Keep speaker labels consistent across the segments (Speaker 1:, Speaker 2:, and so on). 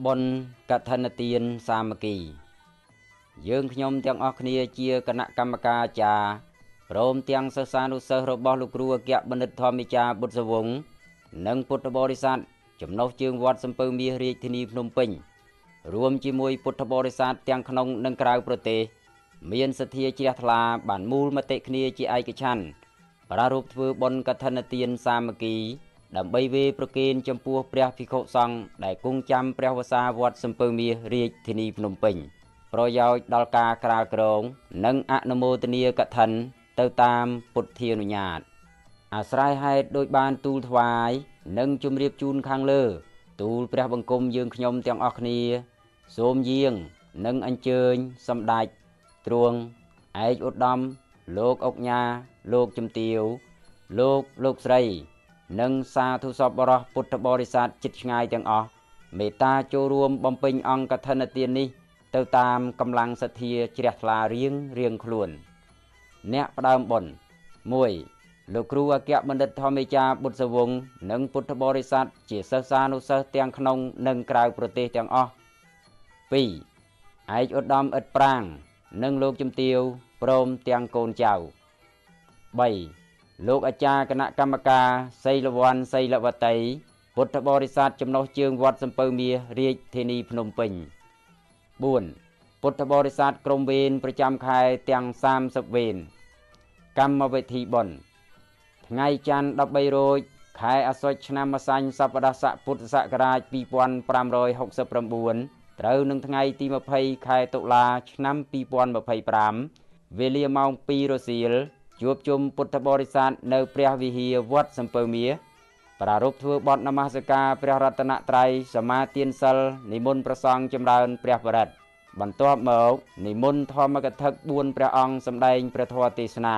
Speaker 1: បុណ្យកឋិនទានសាមគ្គីយើងខ្ញុំទាំងអស់គ្នាជាគណៈកម្មការអាចារ្យព្រមទាំងសិស្សានុសិស្សរបស់លោកគ្រូអគ្គបណ្ឌិតធម្មចារបុត្រវង្សនិងពុទ្ធបរិស័ទចំណុះជើងវត្តសំពៅមាសរាជធានីភ្នំពេញរួមជាមួយពុទ្ធបរិស័ទទាំងក្នុងនិងក្រៅប្រទេសមានសទ្ធាជ្រះថ្លាបានមូលមតិគ្នាជាឯកច្ឆន្ទប្រារព្ធធ្វើបុណ្យកឋិនទានសាមគ្គីដើម្បីវេប្រគេនចំពោះព្រះភិក្ខុសង្ឃដែលគង់ចាំព្រះវស្សាវត្តសំពៅមាសរាជធានីភ្នំពេញប្រយោជន៍ដល់ការក្រាលក្រងនិងអនុមោទនាកឋិនទៅតាមពុទ្ធានុញ្ញាតអាស្រ័យហេតុដោយបានទូលថ្វាយនិងជម្រាបជូនខាងលើទូលព្រះបង្គំយើងខ្ញុំទាំងអស់គ្នាសូមយាងនិងអញ្ជើញសម្ដេចទ្រង់ឯកឧត្តមលោកអុកញ៉ាលោកជំទាវលោកស្រីនិងសាធុសពបរោះពុទ្ធបរិស័ទជិតឆ្ងាយទាំងអស់មេត្តាចូលរួមបំពេញអង្គកឋិនទាននេះទៅតាមកម្លាំងសទ្ធាជ្រះថ្លារៀងរៀងខ្លួនអ្នកផ្ដើមបុណ្យ1លោកគ្រូអគ្គបណ្ឌិតធម្មចារបុត្រវង្សនិងពុទ្ធបរិស័ទជាសិស្សានុសិស្សទាំងក្នុងនិងក្រៅប្រទេសទាំងអស់2ឯកឧត្តមឥតប្រាងនិងលោកជំទាវព្រមទាំងកូនចៅ3លោកអាចារ្យគណៈកម្មការសីលវ័នសីលវតីពុទ្ធបរិស័ទចំណុះជើងវត្តសំពៅមាសរាជធានីភ្នំពេញ4ពុទ្ធបរិស័ទក្រុមវេនប្រចាំខែទាំង30វេនកម្មវិធីបុណ្យថ្ងៃច័ន្ទ13រោចខែអាសត់ឆ្នាំម្សាញ់សប្តាហ៍ស័កពុទ្ធសករាជ2569ត្រូវនឹងថ្ងៃទី20ខែតុលាឆ្នាំ2025វេលាម៉ោង2រសៀលជួបជុំពុទ្ធបរិស័ទនៅព្រះវិហារវត្តសំពៅមាសប្រារព្ធធ្វើបទនមស្ការព្រះរតនត្រ័យសមាទានសិលនិមន្តព្រះសង្ឃចម្រើនព្រះបរិត្តបន្ទាប់មកនិមន្តធម្មកថា4ព្រះអង្គសម្ដែងព្រះធម៌ទេសនា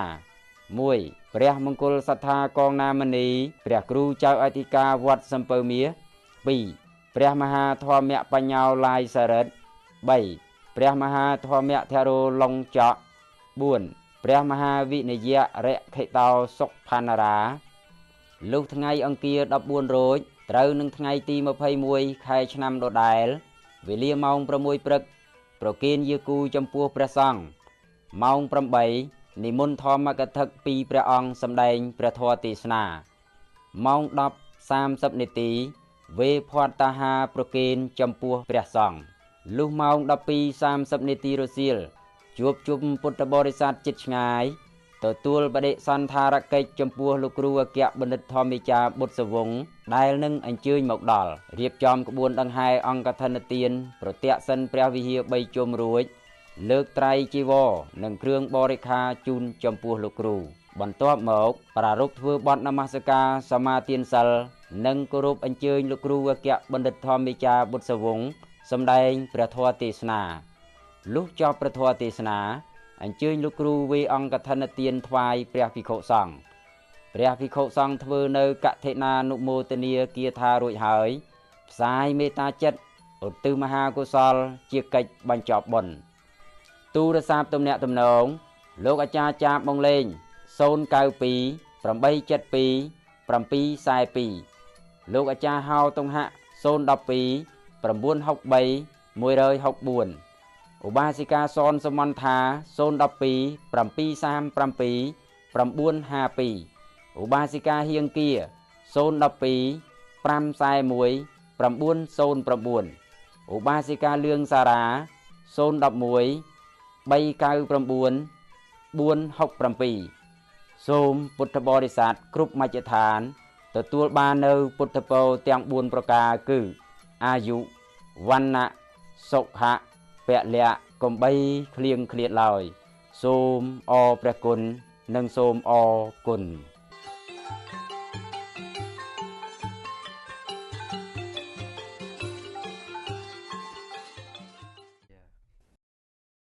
Speaker 1: 1ព្រះមង្គលសទ្ធាកងណាមនីព្រះគ្រូចៅអធិការវត្តសំពៅមាស2ព្រះមហាធម្មបញ្ញោឡាយសារិទ្ធ3ព្រះមហាធម្មធរោឡុងចក4ព្រះមហាវិនយរខិតោសុខផានរាលុះថ្ងៃអង្គារ14រោចត្រូវនឹងថ្ងៃទី21ខែឆ្នាំដដែលវេលាម៉ោង6ព្រឹកប្រគេនយាគូចំពោះព្រះសង្ឃម៉ោង8និមន្តធម្មកថា2ព្រះអង្គសម្ដែងព្រះធម៌ទេសនាម៉ោង10:30នាទីវេភត្តាហាប្រគេនចំពោះព្រះសង្ឃលុះម៉ោង12:30នាទីរសៀលជួបជុំពុទ្ធបរិស័ទជិតឆ្ងាយទទួលបដិសន្ធារកិច្ចចំពោះលោកគ្រូអគ្គបណ្ឌិតធម្មចារបុត្រវង្សដែលនឹងអញ្ជើញមកដល់រៀបចំក្បួនដង្ហែអង្គកឋិនទានប្រតិសិនព្រះវិហារ3ជុំរួចលើកត្រៃជីវរនិងគ្រឿងបរិខាជូនចំពោះលោកគ្រូបន្ទាប់មកប្រារព្ធធ្វើបទនមស្ការសមាទានសិលនិងគោរពអញ្ជើញលោកគ្រូអគ្គបណ្ឌិតធម្មចារបុត្រវង្សសម្ដែងព្រះធម៌ទេសនាលុះចប់ព្រះធម៌ទេសនាអញ្ជើញលោកគ្រូវេអង្គកឋិនទានថ្វាយព្រះភិក្ខុសង្ឃព្រះភិក្ខុសង្ឃធ្វើនៅកឋិនានុមោទនាគាថារួចហើយផ្សាយមេត្តាចិត្តឧទ្ទិសមហាកុសលជាកិច្ចបញ្ចប់បុណ្យទូរស័ព្ទទំនាក់ទំនងលោកអាចារ្យចាបបងលេង092 872 742លោកអាចារ្យហៅតុងហៈ012 963 164ឧបាសិកាសនសមន្ថា012 737 952ឧបាសិកាហៀងគា012 541 909ឧបាសិកាលឿងសារ៉ា011 399 467សូមពុទ្ធបរិស័ទគ្រប់មជ្ឈដ្ឋានទទួលបាននៅពុទ្ធពរទាំង4ប្រការគឺអាយុវណ្ណៈសុខៈពលៈកុំបីឃ្លៀងឃ្លាតឡើយសូមអរព្រះគុណនិងសូមអរគុណ។